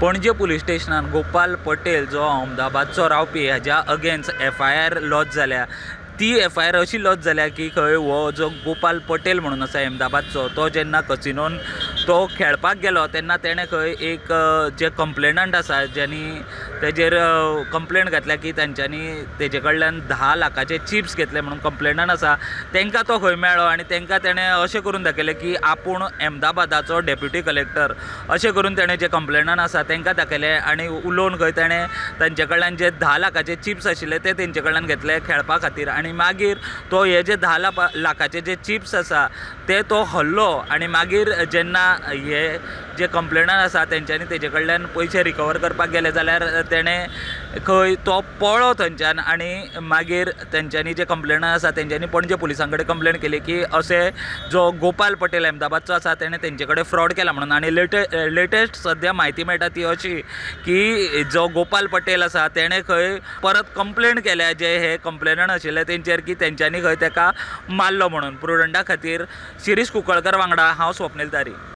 Panaji police स्टेशनान गोपाल पटेल जो अहमदाबादचो रावपी हाज्या अगेन्स्ट एफआयआर लॉज जाल्या. ती एफआयआर अशी लॉज जाल्या की खंय हो जो गोपाल पटेल म्हणून आसा अहमदाबादचो, तो जेन्ना कसिनोन तो खेळपाक गेलो तेन्ना तेणें खंय एक जे कंप्लेनंट आसा ज्यांनी तेजेर कंप्लेन घातल्या की तेंच्यांनी तेजे कडल्यान 10 लाखाचे चिप्स घेतले म्हणून कंप्लेनंट आसा, तेंकां तो खंय मेळ्ळो आनी तेंकां तेणें अशें करून दाखयलें की आपूण अहमदाबादाचो डेप्युटी कलेक्टर अशें करून तेणें जे कंप्लेनंट आसा तेंकां दाखयलें आनी उलोवन खंय तेणें तांचे कडल्यान जे 10 लाखाचे चिप्स आशिल्ले ते तेंचे कडल्यान घेतले खेळपा खातीर. आनी मागीर तो हे जे 10 लाखाचे जे चिप्स आसा ते तो हल्लो आनी मागीर जेन्ना हे जे कंप्लेनंट आसा तेंच्यांनी तेजे कडल्यान पयशे रिकवर करपाक गेले जाल्यार तेणें खंय तो पळ्ळो थंयच्यान आनी मागीर तेंच्यांनी जे कंप्लेनंट आसा तेंच्यांनी पणजे पुलिसां कडेन कंप्लेन केली की अशें जो गोपाल पटेल अहमदाबादचो आसा तेणें तेंचे कडेन फ्रॉड केला म्हणून. आनी लेटेस्ट सद्या म्हायती मेळटा ती अशी की जो गोपाल पटेल आसा तेणें खंय परत कंप्लेन केल्या जे हे कंप्लेनंट आशिल्ले तेंचेर की तेंच्यांनी खंय तेका मारलो म्हणून. प्रुडंटा खातीर शिरीष कुंकळकर वांगडा हांव स्वप्नील तारी.